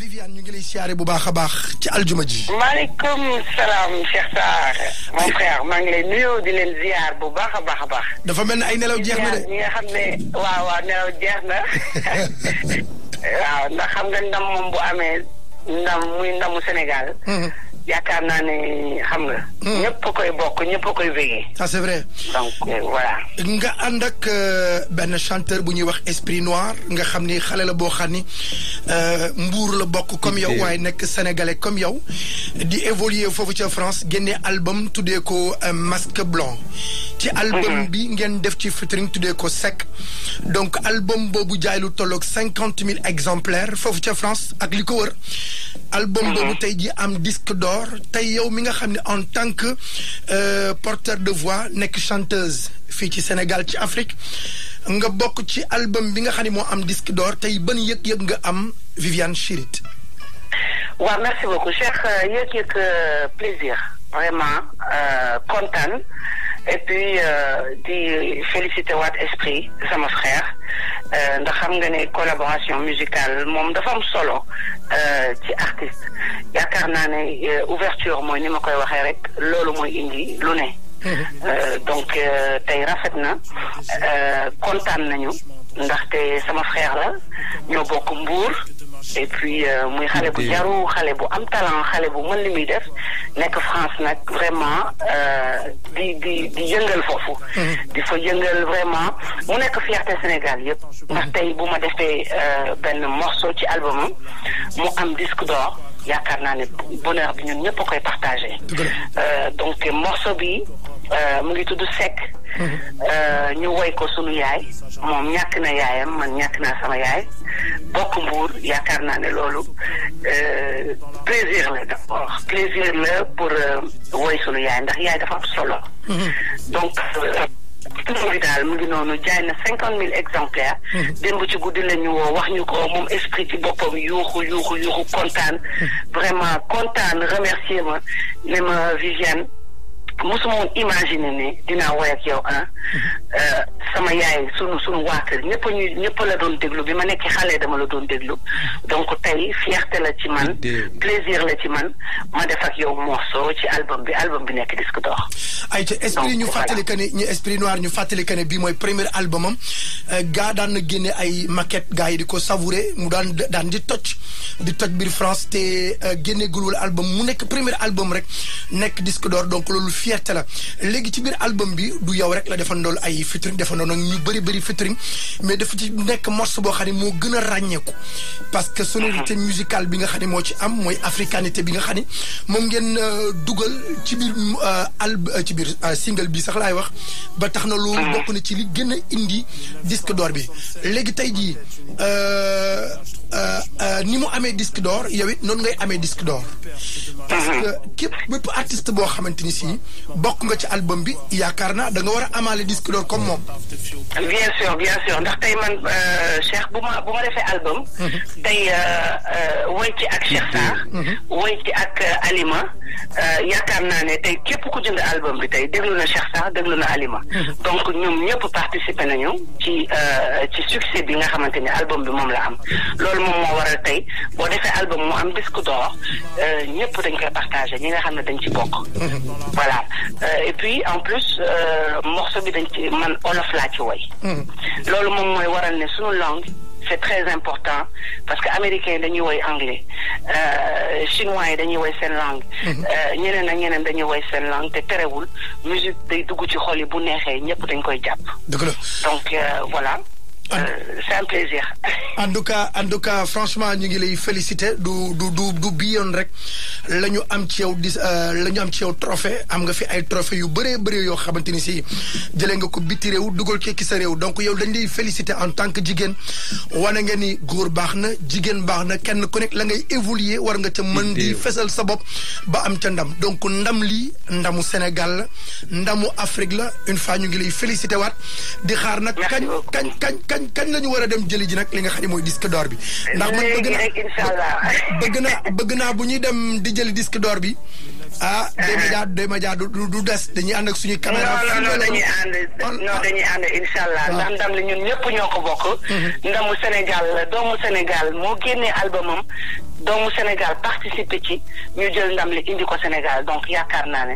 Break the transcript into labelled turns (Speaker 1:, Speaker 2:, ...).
Speaker 1: Viviane ñu ngi lay siyaare bu baax a baax ci aljuma ji.
Speaker 2: maaleykum salaam Cheikh Sarr mon frère maa ngi lay nuyu di leen ziar bu baax a baax a baax.
Speaker 1: dafa mel ne ay nelaw jeex na de.
Speaker 2: ñi nga xam ne waaw nelaw jeex na waaw ndax xam nga ndam moom bu amee ndam muy ndamu Sénégal. yaakaar naa ne xam nga. ñëpp a koy bokk ñëpp a koy veillé.
Speaker 1: ça c'est vrai.
Speaker 2: donc voilà.
Speaker 1: nga ànd ak benn chanteur bu ñuy wax Esprit Noir nga xam ni xale la boo xam ni Mbour la bokk comme yow waaye nekk sénégalais comme yow di évoluer foofu ca France génne album tuddee ko Masque Blanc. ci album bi ngeen def ci featuring tuddee ko Sec. donc album boobu jaay lu tolloog 50,000 exemplaires foofu ca France ak li ko wër. album boobu tey ji am disque d'or tey yow mi nga xam ne en tant que porteur de voix nekk chanteuse fii ci Sénégal ci Afrique nga bokk ci album bi nga xam ne moo am disque d'or tey ban yëg-yëg nga am Viviane Chidid.
Speaker 2: waaw merci beaucoup Cheikh yëg-yëg plaisir vraiment kontaan et puis di féliciter waat Esprit sama frère ndax xam nga ne collaboration musicale moom dafa am solo ci artiste yaakaar naa ne ouverture mooy ni ma koy waxee rek loolu mooy indi lu ne. donc tey rafet na kontaan nañu ndaxte sama frère la ñoo bokk Mbour. et puis muy xale bu jaru xale bu am talent xale bu mën li muy def nekk France nag vraiment di yëngal foofu. di fa yëngal vraiment mu nekk fierté Sénégal yëpp. ndax tey bu ma defee benn morceau ci albumam mu am disque d'or yaakaar naa ne bonheur bi ñun ñëpp a koy partagé. donc morceau bi mu ngi tudd Sec. ñu woy ko sunu yaay moom ñàkk na yaayam man ñàkk naa sama yaay bokk Mbuur yaakaar naa ne loolu plaisir la d'abord plaisir la pour woy sunu yaay ndax yaay dafa am solo. donc bi daal mu ngi noonu jaay na 50,000 exemplaires. démb ci guddi la ñu woo wax ñu ko moom Esprit ci boppam yuuxu kontaan vraiment kontaan remercier ma ne ma Viviane mosuma woon imaginer ne dinaa woy ak yow sama yaay sunu waa kër ñëpp la doon déglu bi ma nekk xale dama la doon déglu donc tey fierté la ci man plaisir la ci man ma def ak yow morceau ci album bi nekk disque d'or.
Speaker 1: ay ca Esprit ñu fàttali que ne ñu Esprit Noir ñu fàttali que ne bii mooy premier albumam gaa daan na génne ay maquette gaa yi di ko savourer mu daan di toj biir France te génne gulwul album mu nekk premier album rek nekk disque d'or donc loolu fierté la léegi ci biir album bi du yow rek la defandool ay featuring defandool nag ñu bëri featuring mais dafa ci nekk morceau boo xam ne moo gën a ràññeeku parce que sonorité musicale bi nga xam ne moo ci am mooy africanité bi nga xam ne moom ngeen dugal ci biir ci biir single bi sax laay wax ba tax na loolu bokk na ci li gën a indi disque d'or bi léegi tey jii ni mu amee disque d'or yow it noonu ngay amee disque d'or parce que bépp artiste boo xamante ni si bokk nga ci album bi yaakaar naa da nga war a amaale disque d'or comme moom.
Speaker 2: bien sûr ndax tey man Cheikh bu ma defee album. tey woy ci ak Cheikh Sarr. woy ci ak Alima. yaakaar naa ne tey képp ku jënd album bi tey déglu na Cheikh Sarr déglu na Alima. donc ñoom ñëpp participer nañu ci succès bi nga xamante ni album bi moom la am loolu moom moo waral tey boo defee album mu am disque d'or ñëpp dañ koy partager ñi nga xam ne dañ ci bokk. voilà et puis en plus morceau bi dañ ci man olof laa ci woy. loolu moom mooy waral ne sunu langue. c'est très important parce que américains yi dañuy woy anglais chinois yi dañuy woy seen langue ñeneen ak ñeneen dañuy woy seen langue te terewul musique day dugg ci xol yi bu neexee ñëpp dañ koy jàpp.
Speaker 1: dëgg la donc
Speaker 2: voilà. c'est un plaisir.
Speaker 1: en tout cas franchement ñu ngi lay féliciter du bi yoon rek la ñu am ci yow trophée am nga fi ay trophée yu bëree yoo xamante ni si jëlee nga ko biti réew dugal ci sa réew donc yow dañ lay féliciter en tant que jigéen wane nga ni góor baax na jigéen baax na kenn ku nekk la ngay évoluer war nga ca mën di fesal sa bopp ba am ca ndam donc ndam lii ndamu Sénégal la ndamu Afrique la une fois ñu ngi lay féliciter waat di xaar nag kañ la ñu war a dem jëli ji nag li nga xam ne mooy disque d'or bi. ndax man bëgg naa bu ñuy dem di jëli disque d'or bi D-Media du des dañuy ànd ak suñu caméra.
Speaker 2: non dañuy ànd incha allah ndax ndam li ñun ñëpp ñoo ko bokk. ndamu Sénégal doomu Sénégal moo génnee albumam doomu Sénégal participer ci ñu jël ndam li indi ko Sénégal donc yaakaar naa ne.